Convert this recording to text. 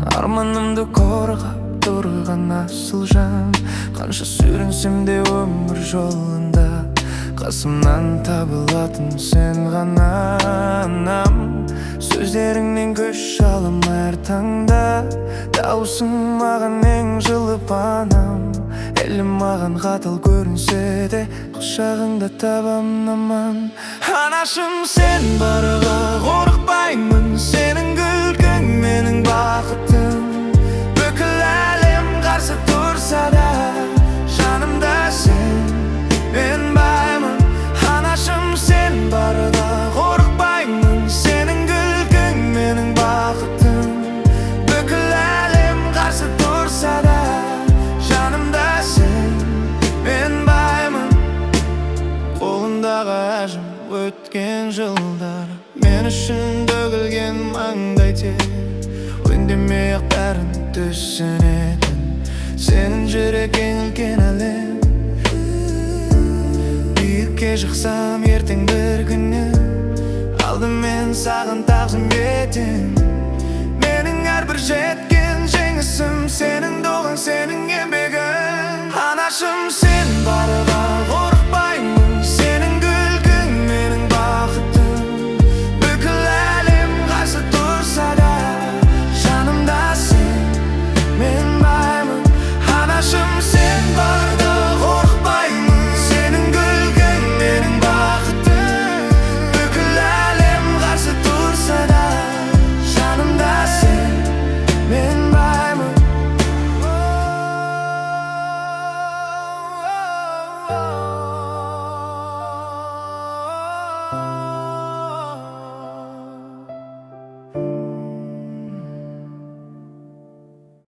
Арманымды қорғап тұрған асыл жан. Қанша сүрінсем де өмір жолында, қасымнан табылатын сен ғана, анам. Сөздеріңнен күш алам әр таңда, дауысың маған ең жылы панам. Әлем маған қатал көрінсе де, құшағыңда табам аман. Анашым, сен барға қорықпаймын, сенің күлкің менің бақытым. Бүкіл әлем қарсы тұрса да, жанымда сен, мен баймын. Анашым, сен барда қорықпаймын, сенің күлкің менің бақытым. Бүкіл әлем қарсы тұрса да, жанымда сен, мен баймын. Қолындағы әжім, өткен жылдар, мен үшін төгілген маңдай тер. Үндемей ақ бәрін түсінетін сенің жүрегің үлкен әлем. Биікке шықсам ертең бір күні, алдымен саған тағзым етем.